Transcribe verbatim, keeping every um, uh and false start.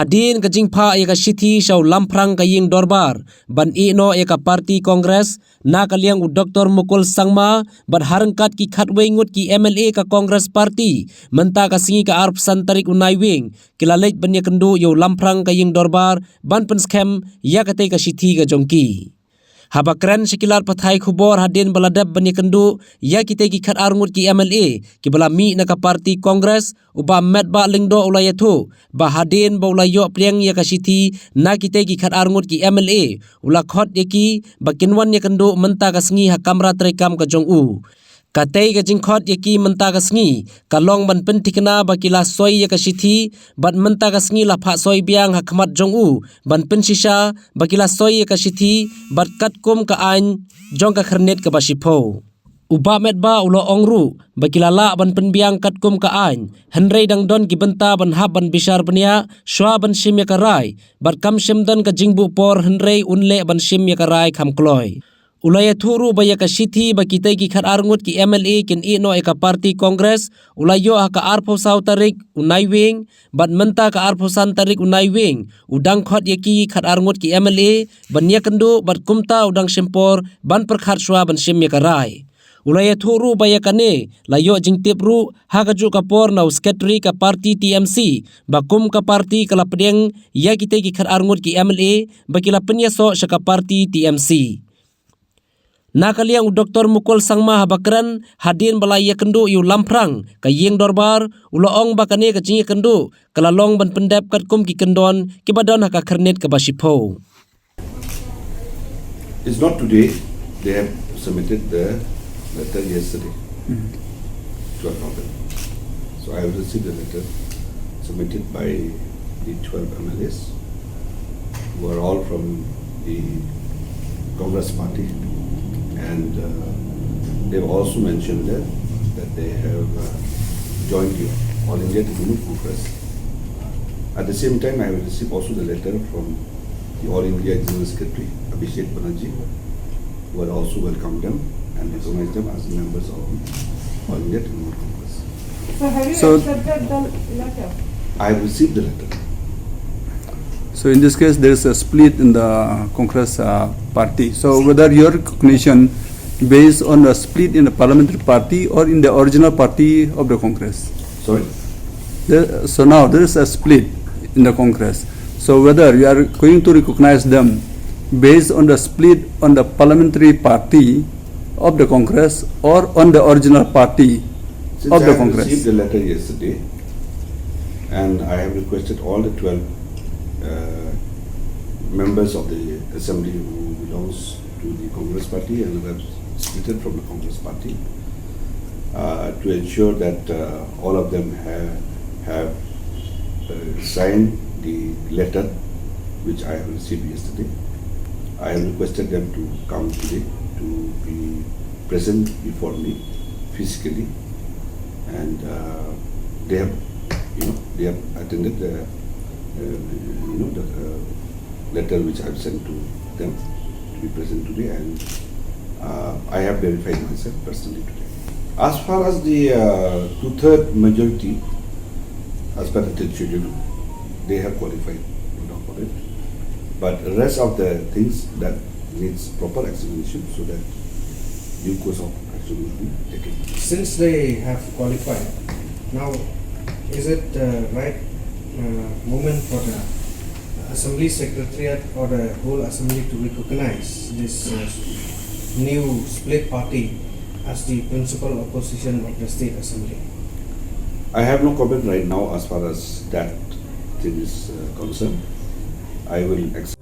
Hadien ka jingphah ïa ka shithi sha u lamphrang ka ïing dorbar ban ïehnoh ïa ka party Congress, na ka liang u Doktor Mukul Sangma bad ha ryngkat ki khatwei ngut ki M L A ka Congress Party, mynta ka sngi ka arphew san tarik u Naiwieng, ki la leit ban ïakynduh ïa u lamphrang ka ïing dorbar ban pynskhem ïa katei ka shithi ka jong ki. Haba kren sha ki lad pathai khubor hadien ba la dep ban ïakynduh ïa kitei ki khatar ngut ki M L A kiba la mih na ka party Congress, u Bah Metbah Lyngdoh u la ïathuh ba hadien ba u la ïoh pdiang ïa ka shithi na kitei ki khatar ngut ki M L A, u la khot ïa ki ba kin wan ïakynduh mynta ka sngi ha kamra treikam ka jong u. Katei ka jingkhot ïa ki mynta ka sngi ka long ban pynthikna ba ki la soi ïa ka shithi, bad mynta ka sngi la phah soi biang ha khmat jong u ban pynshisha ba ki la soi ïa ka shithi bad katkum ka aiñ jong ka khyrnit kaba shiphew. U Bah Metbah u la ong ruh ba ki la lah ban pynbiang katkum ka aiñ, hynrei dang don ki bynta ban hap ban bishar bniah shuwa ban shim ïa ka rai, bad kam shym don ka jingbuh por hynrei un leh ban shim ïa ka rai kham kloi. U la ïathuh ruh ba ïa ka shithi ba kitei ki khatar ngut ki M L A kin ïehnoh ïa ka party Congress, u la ïoh ha ka arphew saw tarik u Naiwieng, bad mynta ka arphew san tarik u Naiwieng u dang khot ïa ki khatar ngut ki M L A ban ïakynduh, bad kumta u dang shim por ban pyrkhat shuwa ban shim ïa ka rai. U la ïathuh ruh ba ïa kane la ïoh jingtip ruh ha kajuh ka por na u Secretary ka party T M C ba kum ka party ka la pdiang ïa kitei ki khatar ngut ki M L A ba ki la pynïasoh sha ka party T M C. Na ka liang u Doktor Mukul Sangma haba kren hadien ba la ïakynduh ïa u lamphrang ka ïing dorbar, u la ong ba kane ka jingïakynduh ka la long ban pyndep katkum ki kyndon kiba don ha ka khyrnit kaba shiphew. It's not today. They have submitted the letter yesterday, twelve November. So I have received a letter submitted by the twelve M L As, who are all from the Congress party, and uh, they've also mentioned there that they have uh, joined the All India Trinamool Congress. At the same time, I have received also the letter from the All India General Secretary, Abhishek Banerjee, who had also welcomed them and recognized them as members of the All India Trinamool Congress. So have you So- accepted the letter? I have received the letter. So in this case, there is a split in the Congress uh, party. So whether your recognition based on the split in the parliamentary party or in the original party of the Congress? Sorry? There, so now there is a split in the Congress. So whether you are going to recognize them based on the split on the parliamentary party of the Congress or on the original party Since of I the have Congress? Received the letter yesterday, and I have requested all the twelve uh, members of the assembly who belongs to the Congress party and who have splitted from the Congress party uh, to ensure that uh, all of them have, have uh, signed the letter which I have received yesterday. I have requested them to come today to be present before me physically, and uh, they have, you know, they have attended the, uh, you know, the uh, letter which I have sent to them to be present today, and uh, I have verified myself personally today. As far as the uh, two-third majority, as per the third schedule, they have qualified, no doubt about it. But the rest of the things that needs proper examination so that due course of action will be taken. Since they have qualified, now is it the right uh, moment for the assembly secretariat or the whole assembly to recognize this uh, new split party as the principal opposition of the state assembly? I have no comment right now as far as that thing is uh, concerned. I will accept